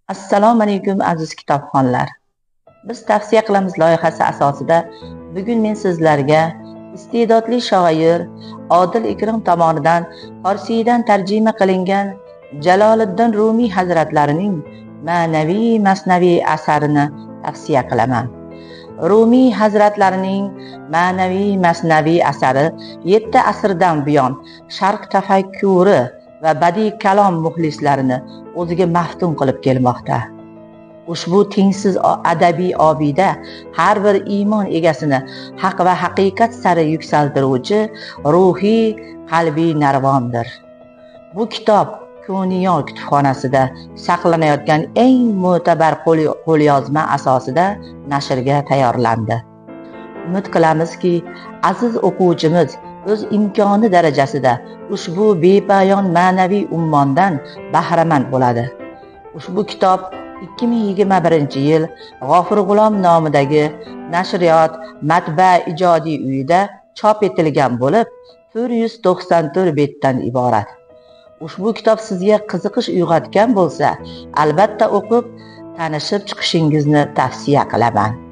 Assalomu alaykum, aziz kitobxonlar. Biz tavsiya qilamiz loyihasi asosida bugun men sizlarga iste'dodli shoir Odil Ikrom tomonidan forsiydan tarjima qilingan Jaloliddin Rumiy hazratlarining Ma'naviy Masnaviy asarini tavsiya qilaman. Rumiy hazratlarining Ma'naviy Masnaviy asari 7 asrdan buyon sharq tafakkuri va badiiy kalom muxlislarini o'ziga maftun qilib kelmoqda. Ushbu tengsiz adabiy obida har bir iymon egasini haq va haqiqat sari yuksaltiruvchi ruhiy, qalbiy narvondir. Bu kitob Ko'niyo kutubxonasida saqlanayotgan eng mo'tabar qo'lyozma asosida nashrga tayyorlandi. Umid qilamizki, aziz o'quvchimiz o'z imkoni darajasida ushbu bepoyon ma'naviy ummondan bahramand bo'ladi. Ushbu kitob 2021-yil G'ofur G'ulom nomidagi nashriyot matbaa ijodiy uyida chop etilgan bo'lib, 494 betdan iborat. Ushbu kitob sizga qiziqish uyg'otgan bo'lsa, albatta o'qib, tanishib chiqishingizni tavsiya qilaman.